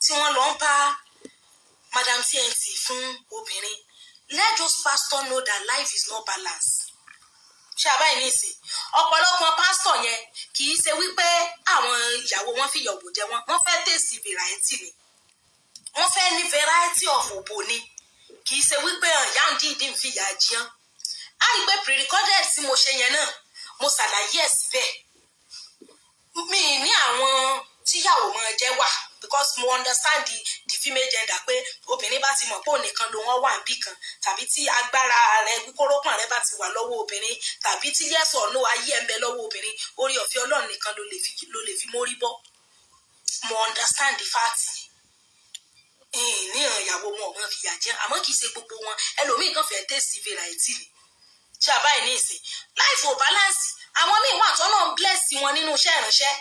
Tí wọ́n lọ ń bá Madam TNT fún obìnrin, let those pastor know that life is not balanced. Ṣé àbáyé ní ìsìn, ọ̀pọ̀lọpọ̀ pásítọ̀ yẹn, kì í ṣe wípé àwọn ìyàwó wọn fìyà òbò jẹ wọn, wọ́n fẹ́ taste variety ni, wọ́n fẹ́ ní variety of òbò ni. Kì í ṣe wípé ìyá ń dídì ń fìyà jẹun. Á rí i pé pre-recorded tí mo ṣe yẹn náà, mo ṣàlàyé ẹ̀ síbẹ̀. Mi ní àwọn tíyàwó máa jẹ́ wà, because mo understand the female gender, pé obìnrin bá ti mọ̀ pé òun nìkan ló wọ́n wà níbì kan, tàbí tí agbára rẹ̀ kórópọ̀n rẹ̀ bá ti wà lọ́wọ́ obìnrin, tàbí tí yes or no ayé ẹ̀ ń bẹ lọ́wọ́ obìnrin, orí ọ̀fẹ́ Ọlọ́run nìkan ló lè fi mórí bọ́. Mo understand the fact ní ìyàwó wọn ò mọ̀ fìyà jẹ, àmọ́ kì í ṣe gbogbo wọn. Ẹlòmíì kan fẹ́ taste variety ni. Ṣé àbáyé ní ìsìn, life ò balance. Àwọn míì wà tọ́nà ń bless wọn nínú iṣẹ́ ìránṣẹ́,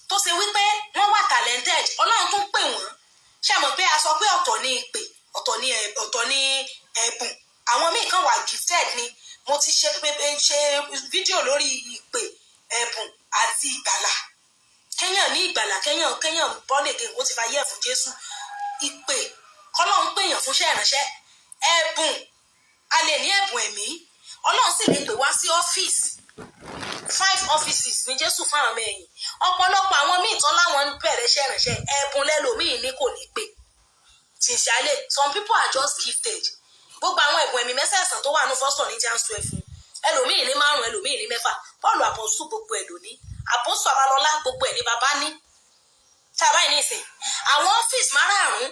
tó ṣe wípé wọ́n wà talented, Ọlọ́run tún pè wọ́n. Ṣé mọ̀ pé a sọ pé ọ̀tọ̀ ní ìpè, ọ̀tọ̀ ní ẹ̀bùn. Àwọn míì kan wà gifted ni. Mo ti ṣe fídíò lórí ìpè, ẹ̀bùn àti ìgbàlà. Kéèyàn ní ìgbàlà, kéèyàn born again, kó ti fa yẹ̀ fún Jésù, ìpè kọ́lọ́run pèèyàn fún iṣẹ́ ìránṣẹ́. Ẹ̀bùn, a lè ní ẹ̀bùn ẹ̀mí, Ọlọ́run sì lè pè wá sí ọ́fíìsì. Five offices ní Jésù fún àwọn ọmọ ẹ̀yìn. Ọ̀pọ̀lọpọ̀ àwọn míì tán láwọn ń bẹ̀rẹ̀ iṣẹ́ ìránṣẹ́, ẹ̀bùn lẹ́lòmíì ní, kò ní pè. Sincerely, some people are just gifted. Gbogbo àwọn ẹ̀bùn ẹ̀mí mẹ́sẹ̀ẹ̀sán tó wà ní First Corinthians 12, ẹlòmíì ní márùn, ẹlòmíì ní mẹ́fà. Paul Apostle, gbogbo ẹ̀ lóní. Apostle Abalọ́lá, gbogbo ẹ̀ ní bàbá ní. Tàbá yìí nìsín, àwọn ọ́fíìsì márààrún,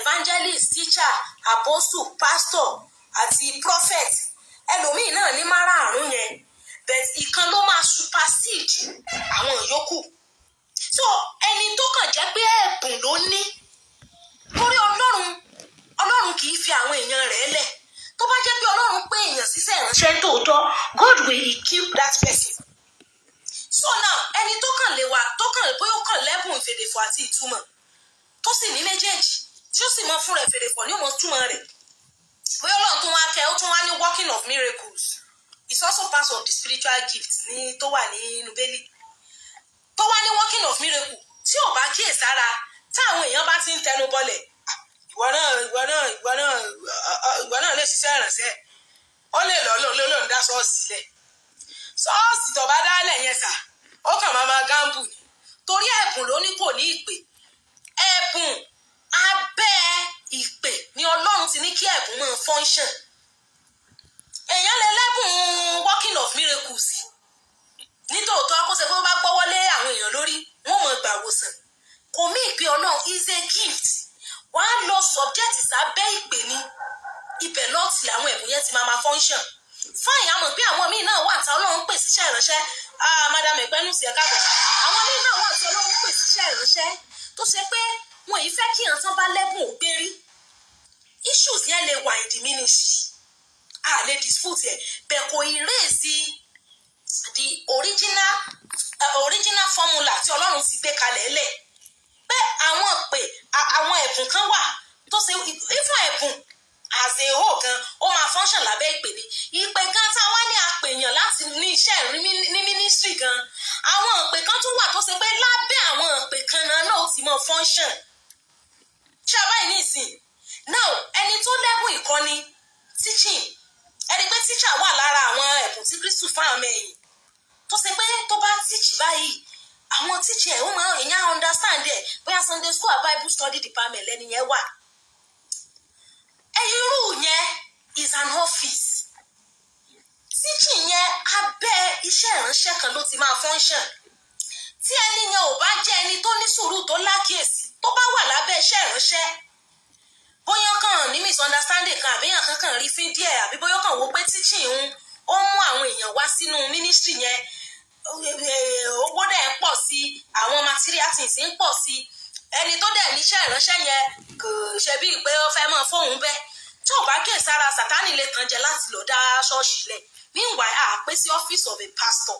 evangelist, teacher, apostle, pastor àti prophet, ẹlòmíì náà ní márààrún yẹn, but ìkan ló máa supersede àwọn yòókù. So ẹni tó kàn jẹ́ pé ẹ̀bùn ló ní, torí Ọlọ́run kì í fi àwọn èèyàn rẹ̀ lẹ̀. Tó bá jẹ́ pé Ọlọ́run pé èèyàn síṣẹ́ ìránṣẹ́ tòótọ́, God will equip that person. So now, ẹni tó kàn lè wà, tó kàn bóyá ó kàn lẹ́bùn ìfèdèfọ̀ àti ìtumọ̀, tó sì ní méjèèjì, tí ó sì mọ fún rẹ̀ fèdèfọ̀ ní òmò túmọ̀ rẹ̀, bóyá Ọlọ́run tún wá kẹ́, ó tún wá ní working of miracles, it's also part of the spiritual gift ní tó wà nínú bẹ́lí, tó wá ní working of miracle, tí ò bá kíyèsára, táwọn èèyàn bá ti ń tẹnu bọlẹ̀, "Ìwọ náà, ìwọ náà, ìwọ náà, ìwọ náà lè ṣiṣẹ́ ìrànṣẹ́," ó lè lọ lóun dá ṣọ́ọ̀ṣì lẹ̀. Ṣọ́ọ̀ṣì tó bá dálẹ̀ yẹn sà, ó kàn máa máa gamble ni, torí ẹ̀bùn ló ní, kò ní ìpè. Ẹ̀bùn, abẹ́ ìpè ni Ọlọ́run ti ní kí ẹ̀bùn máa function. Èèyàn lè lẹ́bùn working of miracles nítòótọ́, kó ṣe pé ó bá gbọ́wọ́ lé àwọn èèyàn lórí, wọ́n mọ̀ gbà wòsàn. Kò mí ìpè Ọlọ́run is a gift. Wàá lọ subject sábẹ́ ìpè ni, ibẹ̀ lọ́ọ̀tì làwọn ẹ̀bùn yẹn ti máa máa function fine. Àmọ̀ pé àwọn míì náà wà tí Ọlọ́run pè síṣẹ́ ìránṣẹ́. Madam Ìpẹ́nùsì, ẹ̀ka bọ̀. Àwọn míì náà wà tí Ọlọ́run pè síṣẹ́ ìránṣẹ́, tó ṣe pé wọn yìí fẹ́ kí àwọn tán bá lẹ́bùn ò gbérí. Issues yẹn lè wà in the ministry, a lè dispute ẹ̀ bẹ́ẹ̀, kò erase the original formula tí Ọlọ́run ti gbé kalẹ̀ lẹ̀, pé àwọn pè àwọn ẹ̀bùn kan wà tó ṣe ifun ẹ̀bùn as a whole gan, ó máa function lábẹ́ ìpè ní. Ìpè gan tá a wá ní àpèyàn láti ní iṣẹ́ ní ministry gan, àwọn ìpè kan tún wà tó ṣe pé lábẹ́ àwọn ìpè kan náà náà ó ti mọ function. Ṣé àbáyé ní ìsìn now, ẹni tó lẹ́bùn ìkọ́ni, teaching, ẹni pé teacher wà lára àwọn ẹ̀bùn tí Kristu fún àwọn ẹ̀yìn, tó ṣe pé tó bá teach báyìí, àwọn teacher ẹ̀, ó máa èèyàn understand ẹ̀, bóyá Sunday school or Bible study department lẹ́ni yẹn wà. Irú yẹn is an office. Teaching yẹn, abẹ́ iṣẹ́ ìránṣẹ́ kan ló ti máa function. Tí ẹni yẹn ò bá jẹ́ ẹni tó ní sùúrù, tó lákìyèsí, tó bá wà lábẹ́ iṣẹ́ ìránṣẹ́, bóyá kàn ní misunderstanding kan, àbíyàn kankan rí fín díẹ̀, àbí bóyá kàn wó pé teaching ń ó mú àwọn èèyàn wá sínú ministry yẹn, owó dẹ̀ ń pọ̀ sí, àwọn material things ń pọ̀ sí, ẹni tó dẹ̀ níṣẹ́ ìránṣẹ́ yẹn kò ṣe bíi pé ó fẹ́ mọ́ fóun bẹ́ẹ̀, tí ò bá kíyè sára, Sátánì lè tàn jẹ láti lọ dá ṣọ́ọ̀ṣì lẹ̀. Meanwhile, a pè sí office of a pastor,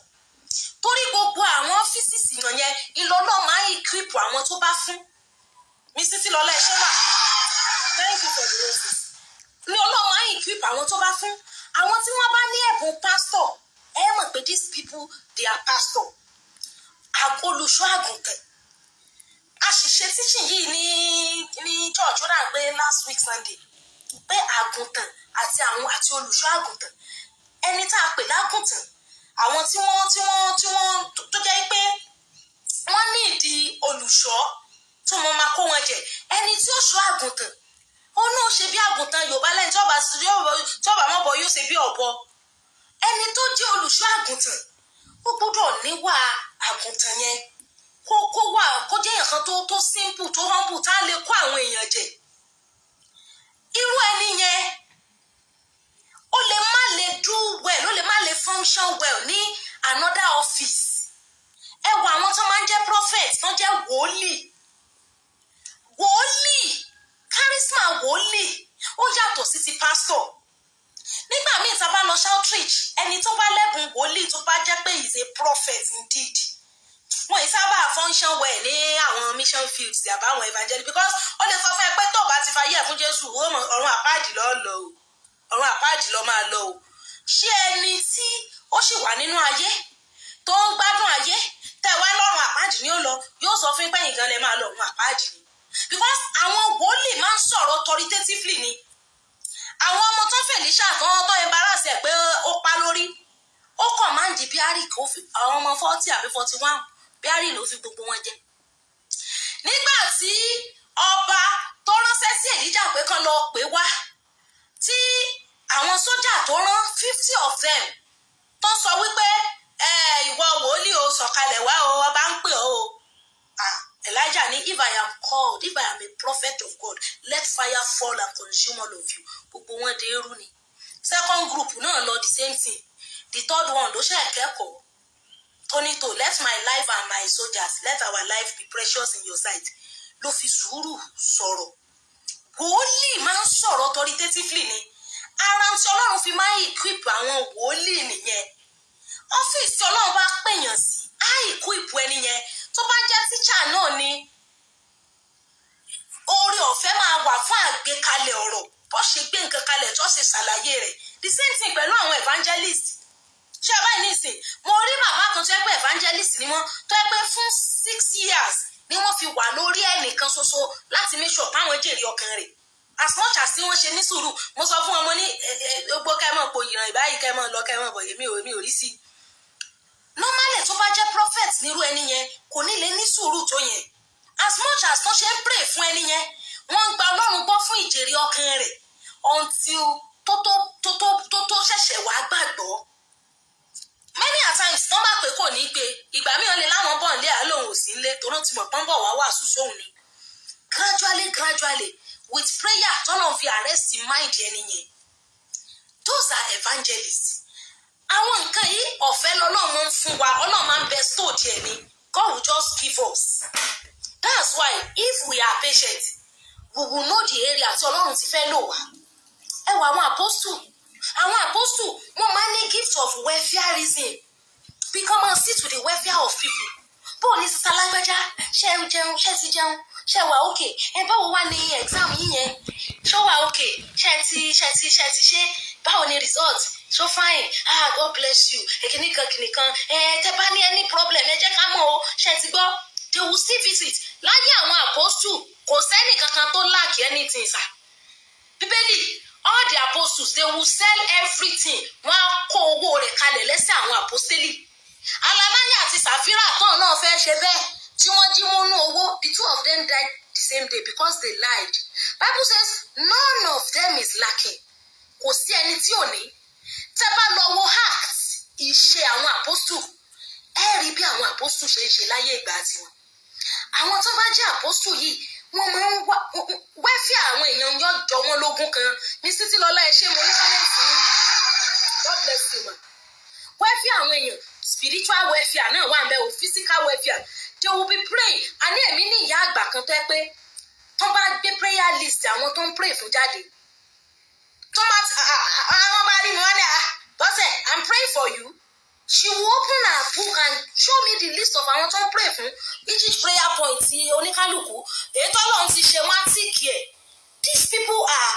torí gbogbo àwọn ọ́fíìsì yẹn ìlọ́lọ́ máa ń equip àwọn tó bá fún mi. Títí lọ́lá, ẹ ṣé mà, thank you for the roses. Ní Ọlọ́run máa ń equip àwọn tó bá fún. Àwọn tí wọ́n bá ní ẹ̀bùn pastor, ẹ mọ̀ pé these people, they are pastor, olùṣọ́ àgùntàn. A sì ṣe teaching yìí ní church, ó dà pé last week Sunday, pé àgùntàn àti àwọn àti olùṣọ́ àgùntàn, ẹni tá a pè lágùntàn, àwọn tí wọ́n tó jẹ́ pé wọ́n ní ìdí olùṣọ́ tó mọ máa kó wọn jẹ. Ẹni tí ó ṣọ́ àgùntàn, ó náà ṣe bí àgùntàn. Yorùbá lẹ́yìn tí ọba mọ̀bọ yóò ṣe bí ọ̀bọ. Ẹni tó jẹ́ olùṣọ́ àgùntàn, ó gbọ́dọ̀ níwà àgùntàn yẹn, kó wà, kó jẹ́ èèyàn kan tó simple, tó humble, tá a lè kó àwọn èèyàn jẹ. Irú ẹni yẹn, ó lè má lè do well, ó lè má lè function well ní another office. Ẹ wo àwọn tó máa ń jẹ́ prophet, tó ń jẹ́ wòlíì. Wòlíì, charisma wòlíì, ó yàtọ̀ sí ti pastor. Nígbà míì tá a bá lọ outreach, ẹni tó bá lẹ́bùn wòlíì, tó bá jẹ́ pé is a prophet indeed, wọn yìí sábà function well ní àwọn mission fields àbáwọn evangelist, because ó lè sọ fún ẹ pé tó o bá ti fayé ẹ̀ fún Jésù, ọ̀run àpáàdì lọ́ọ́ lọ o, ọ̀run àpáàdì lọ́ọ́ máa lọ o. Ṣé ẹni tí ó sì wà nínú ayé, tó ń gbádùn ayé, tẹ wá lọ́run àpáàdì ni ó lọ, yóò sọ fún pẹ́yìn gan lẹ máa lọ ọ̀run àpáàdì ni? Because àwọn wòlíì máa ń sọ̀rọ̀ authoritatively ni. Àwọn ọmọ tó fèlíṣà tán tó embarrass ẹ̀ pé ó pa lórí, ó kàn máa ń di bíárì kó fi àwọn ọmọ 40 àbí 41, bíárì ló fi gbogbo wọn jẹ. Nígbà tí ọba tó ránṣẹ́ sí Èlíjà pé kán lọ pè wá, tí àwọn sójà tó rán, 50 of them, tó sọ wípé, "Ẹ ìwọ wòlíì o, sọ̀kalẹ̀ wá o, ọba ń pè ọ́ o." Ah, Elijah ní, "If I am called, if I am a prophet of God, let fire fall and consume all of you." Gbogbo wọn dé eru ni. Second group náà lọ, the same thing. The third one ló ṣe kẹ́kọ̀ọ́ tóní tó, "Let my life and my soldiers, let our life be precious in your sight," ló fi sùúrù sọ̀rọ̀. Wòlíì máa ń sọ̀rọ̀ authoritatively ni. Ara tí Ọlọ́run fi máa ń equip àwọn wòlíì nìyẹn. Ọ́fíìsì tí Ọlọ́run bá pèèyàn sí, á equip ẹni yẹn. Tó bá jẹ́ tíṣà náà ni, oore ọ̀fẹ́ máa wà fún àgbékalẹ̀ ọ̀rọ̀, bó ṣe gbé nǹkan kalẹ̀, tó ṣe ṣàlàyé rẹ̀. The same thing pẹ̀lú àwọn evangelist. Ṣé ẹ báyìí nísìn, mo rí bàbá kan tó yẹ pé evangelist ni wọ́n, tó yẹ pé fún 6 years ni wọ́n fi wà lórí ẹnìkan ṣoṣo láti make sure páwọn jèrè ọkàn rẹ̀. As much as tí wọ́n ṣe ní sùúrù, mo sọ fún ọmọ ní gbogbo kẹ́ mọ̀ pò ìràn ìbáyìí, kẹ́ mọ̀ lọ, kẹ́ mọ̀ bọ̀, èmi ò rí sí i. Normally, tó bá jẹ́ prophet nírú ẹni yẹn, kò ní lè ní sùúrù tó yẹn. As much as tó ṣe ń pray fún ẹni yẹn, wọ́n ń gba Ọlọ́run gbọ́ fún ìjèrè ọkàn rẹ̀, until tó tó ṣẹ̀ṣẹ̀ wá gbàgbọ́. Many a times, tán bá pé kò ní gbé. Ìgbà mìíràn lè láwọn bọ̀ nílé, àlóhùn ò sí nílé, torí ti mọ̀ pọ́n bọ̀ wá wàásù sóhun ni. Gradually, gradually, with prayer, tọ́nà fi arrest mind ẹni yẹn. Those are evangelists. Àwọn nǹkan yìí, ọ̀fẹ́ lọ́lọ́run máa ń fún wa. Ọlọ́run máa ń bestow díẹ̀ ni. God will just give us. That's why if we are patient, we will know the area tí Ọlọ́run ti fẹ́ lò wá. Ẹ wọ àwọn apostle. Àwọn apostle, wọ́n máa ń ní gift of welfareism, bí kán máa see to the welfare of people. Bó o ní sísá lágbájá, ṣé ẹ jẹun? Ṣé ẹ ti jẹun? Ṣé wà okay? Ẹ báwo wá ní exam yín yẹn? Ṣó wà okay? Ṣé ti ṣe? Báwo ni result? So fine. Ah, God bless you. Èkìní kan kìnì kan. Ẹ tẹ bá ní any problem, ẹ jẹ́ ká mọ̀ o. Ṣé ti gbọ́? They will still visit. Láyé àwọn apostle, kò sẹ́nì kankan tó lack anything sir. Bíbélì, all the apostles, they will sell everything, wọ́n á kó owó rẹ̀ kalẹ̀ lẹ́sẹ̀ àwọn apostoli. Ananaya àti Sàfírà tán náà fẹ́ ṣe bẹ́ẹ̀, tí wọ́n jí múnú owó, the two of them died the same day because they lied. Bible says none of them is lacking. Kò sí ẹni tí ò ní. Tẹ́ bá lọ wo Acts, ìṣe àwọn apostle, ẹ rí bí àwọn apostle ṣe ń ṣe láyé ìgbà tiwọn. Àwọn tó bá jẹ́ apostle yìí, wọ́n máa ń wá welfare àwọn èèyàn, yóò jọ wọ́n lógún kan ní. Títí lọ́lá, ẹ ṣé, mo ní comment yín. God bless you, ma. Welfare àwọn èèyàn, spiritual welfare náà wà ń bẹ o, physical welfare. They will be praying. Àní èmi ní ìyá àgbà kan tó yẹ pé tó bá gbé prayer list àwọn tó ń pray fún jáde, tó bá àwọn bá rí mi, wọ́n ní, "Ah, Bọ́sẹ̀, I'm praying for you." She will open her book and show me the list of àwọn tó ń pray fún, each prayer point ti oníkálukú, èyí tó Ọlọ́run ti ṣe, wọ́n á tick ẹ̀. These people are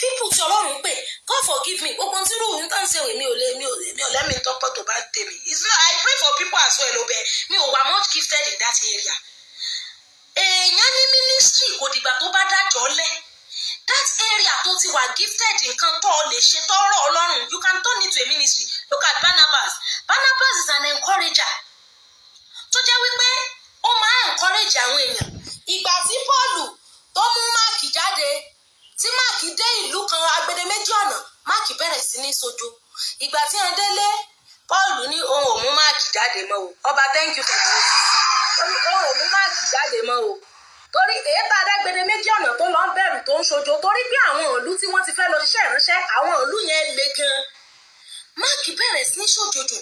people tí Ọlọ́run pè. God forgive me, gbogbo tí rúùn ń tàn ṣe, èmi ò lẹ́mìí tọ́pọ̀ tó bá tèmi. It's not, I pray for people as well o, bẹ́ẹ̀ mi ò wà much gifted in that area. Èèyàn ní ministry. ti wà gifted, nǹkan tó o lè ṣe tọrọ Ọlọ́run, you can turn it to a ministry. Look at Barnabas. Barnabas is an encourager, tó jẹ́ wípé ó máa encourage àwọn èèyàn. Ìgbà tí Paul tó mú Máàkì jáde, tí Máàkì dé ìlú kan, agbede méjì ọ̀nà, Máàkì bẹ̀rẹ̀ sí ní sojo. Ìgbà tí wọ́n délé, Paul ní òun ò mú Máàkì jáde mọ́ o. Ọba, thank you for this. Ó ní òun ò mú Máàkì jáde mọ́ o, torí èyí tá adágbede méjì ọ̀nà tó lọ ń bẹ̀rù, tó ń ṣojo, torí pé àwọn ìlú tí wọ́n ti fẹ́ lọ ṣiṣẹ́ ìránṣẹ́, àwọn ìlú yẹn le gan. Máàkì bẹ̀rẹ̀ sí ní ṣòjòjò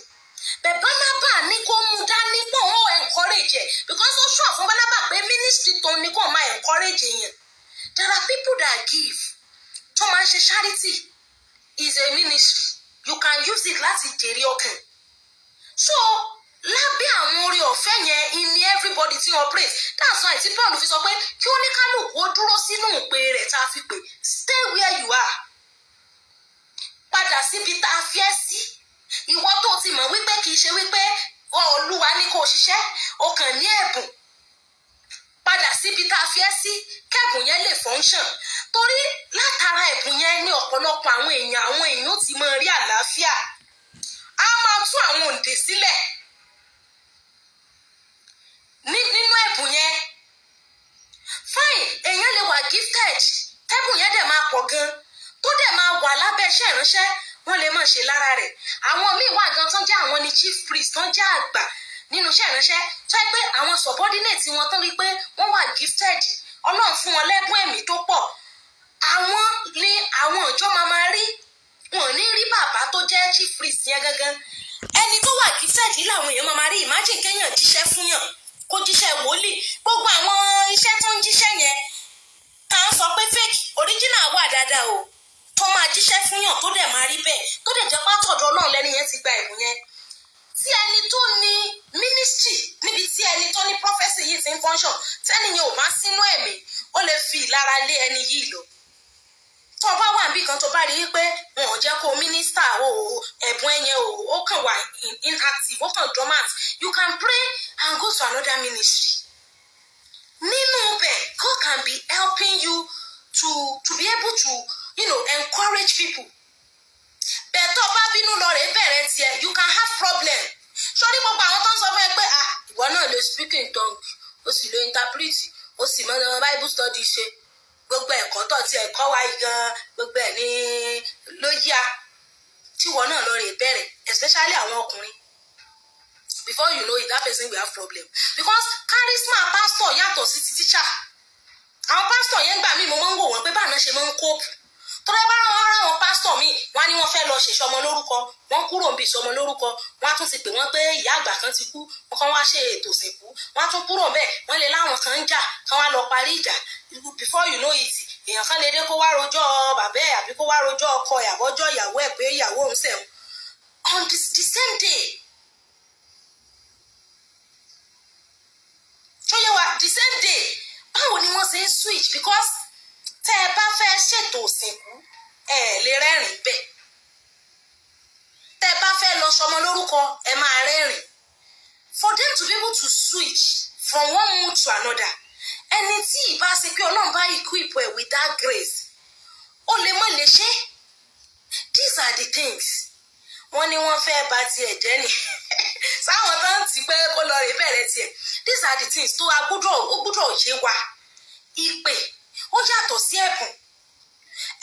bẹ́ẹ̀. Bánábà ní kó mú dání pọ̀, wọ́n encourage ẹ̀, because ó sọ fún Bánábà pé ministry tó ní kó máa encourage yẹn. There are people that give, tó máa ń ṣe charity, is a ministry. You can use it láti jèrè ọkàn. So lábẹ́ àwọn oore ọ̀fẹ́ yẹn in everybody tí operate. That's why tí Paul fi sọ pé kí oníkálùkù ó dúró sínú ìpè rẹ̀ tá a fi pè. Stay where you are. Padà síbi tá a fi ẹ́ sí. Ìwọ tó ti mọ̀ wípé kì í ṣe wípé Olúwa ní kó o ṣiṣẹ́, o kàn ní ẹ̀bùn, padà síbi tá a fi ẹ́ sí, kẹ́bùn yẹn lè function, torí látara ẹ̀bùn yẹn ní ọ̀pọ̀lọpọ̀ àwọn èèyàn ó ti máa rí àlàáfíà, á máa tú àwọn òǹdè sílẹ̀ nínú ẹ̀bùn yẹn. Fine, èèyàn lè wà gifted, tẹ́bùn yẹn dẹ̀ máa pọ̀ gan, tó dẹ̀ máa wà lábẹ́ iṣẹ́ ìránṣẹ́, wọ́n lè máa ṣe lára rẹ̀. Àwọn míì wà gan tán jẹ́ àwọn ni chief priest, tán jẹ́ àgbà nínú iṣẹ́ ìránṣẹ́, tó yẹ pé àwọn subordinate wọn tán rí pé wọ́n wà gifted, Ọlọ́run fún wọn lẹ́bùn ẹ̀mí tó pọ̀, àwọn ní àwọn ìjọ máa máa rí. Wọn ò ní rí bàbá tó jẹ́ chief priest yẹn gangan. Ẹni tó wà gifted yìí làwọn èèyàn máa máa rí. Imagine kéèyàn jíṣẹ́ fún yàn, kó jíṣẹ́ wòlíì, gbogbo àwọn iṣẹ́ tó ń jíṣẹ́ yẹn, tá à ń sọ pé fake, original wà dáadáa o, tó máa jíṣẹ́ fún yàn, tó dẹ̀ máa rí bẹ́ẹ̀, tó dẹ̀ jẹ́ pátọ̀dọ̀ Ọlọ́run lẹ́ni yẹn ti gba ẹ̀bùn yẹn. Tí ẹni tó ní ministry níbi tí ẹni tó ní prophecy yìí ti ń function, tẹ́ni yẹn ò bá sínú ẹ̀mí, ó lè fi ìlara lé ẹni yìí lọ. Tó o bá wà níbì kan, tó bá rí i pé wọn ò jẹ́ kó o minister o, ẹ̀bùn ẹ̀yẹn o, ó kàn wà inactive, ó kàn dormant, you can pray and go to another ministry. Nínú bẹ̀, God can be helping you to be able to encourage people. Bẹ́ẹ̀ tó o bá bínú lọ rẹ̀ bẹ̀rẹ̀ tiẹ̀, you can have problem. Sórí gbogbo àwọn tó ń sọ fún ẹ pé, "Ah, ìwọ náà lè speak in tongue, o sì lè interpret, o sì mọ Bible study ṣe, gbogbo ẹ̀kọ́ tó ti ẹ̀kọ́ wa yìí gan, gbogbo ẹ̀ ní ló yá," tí ìwọ náà lọ rè bẹ̀rẹ̀, especially àwọn ọkùnrin, before you know it, that person will have problem, because charisma pastor yàtọ̀ sí ti teacher. Àwọn pastor yẹn gbà mí, mo máa ń wò wọ́n pé báwọn ṣe máa ń cope. Tọ́lá bá rán ara àwọn pastor míì, wọ́n á ní wọ́n fẹ́ lọ ṣèṣọmọ lórúkọ, wọ́n kúrò níbi ìsọmọ lórúkọ, wọ́n á tún ti pè wọ́n pé ìyá àgbà kan ti kú, wọ́n kàn wá ṣe ètò ìsìnkú, wọ́n á tún kúrò bẹ́ẹ̀, wọ́n lè láwọn kan ń jà, kán wá lọ parí ìjà. Before you know it, èèyàn kan lè dé kó wá rojọ́ bàbá ẹ̀, àbí kó wá rojọ́ ọkọ ẹ̀, àbọ́jọ́ ìyàwó ẹ̀, pé ìyàwó òun ṣẹ̀wọ̀n on the same day. Tó yẹ wa, the same day, báwo ni wọ́n ṣe ń switch? Because tẹ́ ẹ bá fẹ́ ṣètò òsìnkú, ẹ lè rẹ́rìn bẹ́ẹ̀. Tẹ́ ẹ bá fẹ́ lọ sọmọ lórúkọ, ẹ máa rẹ́rìn. For them to be able to switch from one mood to another, ẹni tí ìbá ṣe pé Ọlọ́run bá equip ẹ with that grace, ó lè mọ̀ lè ṣe. These are the things wọ́n ní wọ́n fẹ́ bà tiẹ̀ jẹ́ ni sáwọn tó ń tì pé kó lọ rè bẹ̀rẹ̀ tiẹ̀. These are the things tó a gbọ́dọ̀, ó gbọ́dọ̀ yé wa. Ìpè ó yàtọ̀ sí ẹ̀bùn.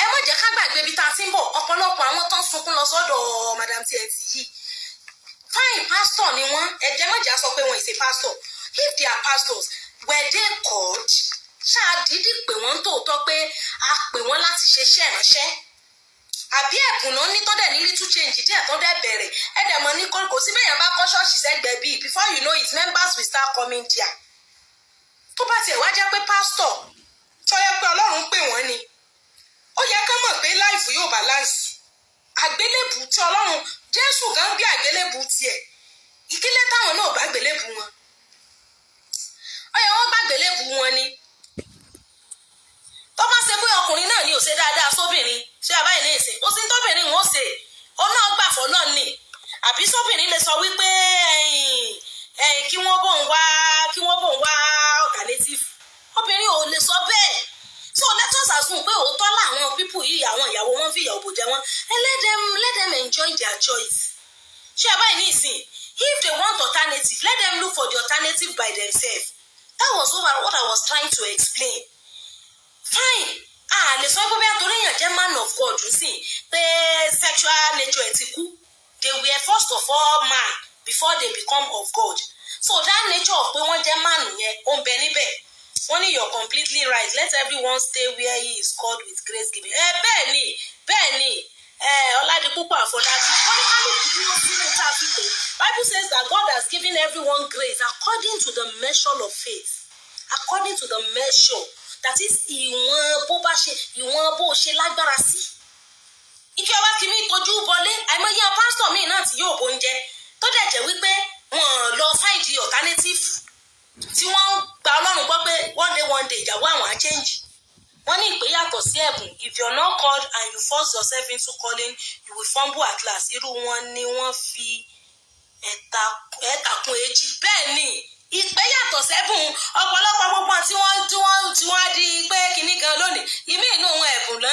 Ẹ má jẹ́ ká gbàgbé ibi tá a ti ń bọ̀. Ọ̀pọ̀lọpọ̀ àwọn tó ń sunkún lọ sọ́dọ̀ Madam TNT yìí, fine, pastor ni wọ́n. Ẹ jẹ́ má jẹ́ á sọ pé wọ́n ìṣe pastor. If they are pastors, were they called? Ṣáà dídì pè wọ́n tòótọ́ pé a pè wọ́n láti ṣe iṣẹ́ ìránṣẹ́, àbí ẹ̀bùn náà ní tọ́dẹ̀ ní little change díẹ̀ tó dẹ̀ bẹ̀rẹ̀? Ẹ dẹ̀ mọ̀ ní kò sí bẹ́yàn bá kọ́ ṣọ́ọ̀ṣì sẹ́gbẹ̀ẹ́ bíi, before you know it, members will start coming there. Tó bá tiẹ̀ wá jẹ́ pé pastor tó yẹ pé Ọlọ́run pè wọ́n ni, ó yẹ ká mọ̀ pé life yóò balance. Àgbélébù tí Ọlọ́run, Jésù gan gbé àgbélébù tiẹ̀, ìkílẹ̀ táwọn náà bá gbélébù wọn, ó yẹ wọ́n gbàgbélébù wọn ni. Tó bá ṣe pé ọkùnrin náà ni ò ṣe dáadáa sóbìnrin, ṣé àbáyé ní ìsìn ó sì ń tóbìnrin wọn ó ṣe, ó náà gbà fọ́ náà ni, àbí sóbìnrin lè sọ wípé ẹ̀yìn kí wọ́n bòun wá alternative? Obìnrin ò lè sọ bẹ́ẹ̀. So let us assume pé òótọ́ làwọn people. People yìí, àwọn ìyàwó wọn fi ìyàwó bò jẹ wọn, and let them enjoy their choice. Ṣé ẹ báyìí nísìn, if they want alternative, let them look for the alternative by themselves. That was what I was trying to explain. Fine, a lè sọ pé bẹ́ẹ̀ torí èèyàn jẹ́ man of God sí pé sexual nature ẹ̀ ti kú. They were first of all man before they become of God, so that nature of pé wọ́n jẹ́ man yẹn, ó ń bẹ níbẹ̀. Wọ́n ní, "You're completely right. Let everyone stay where he is called with grace giving." Ẹ bẹ́ẹ̀ ni, bẹ́ẹ̀ ni. Ẹ Ọládipúpọ̀ Àfọlábí, wọ́n ní kálukú dúró sínú tá a fi pè. Bible says that God has given everyone grace according to the measure of faith, according to the measure, that is, ìwọ̀n bó bá ṣe, ìwọ̀n bó ṣe lágbára sí. Ike ọba kìíní tójú bọlé, àìmọye pásítọ̀ míì náà tí yóò bóúnjẹ tó dẹ̀ jẹ́ wípé wọ́n lọ find the alternative, tí wọ́n ń gba Ọlọ́run gbọ́ pé one day, one day, ìyàwó àwọn á change. Wọ́n ní ìpè yàtọ̀ sí ẹ̀bùn. If you are not called and you force yourself into calling, you will fumble at last. Irú wọn ni wọ́n fi ẹ̀ta kún èjì. Bẹ́ẹ̀ ni, ìpè yàtọ̀ sẹ́bùn. Ọ̀pọ̀lọpọ̀ gbogbo tí wọ́n tí wọ́n tí wọ́n á di pé kinní gan lónìí, ìmí inú wọn, ẹ̀bùn ló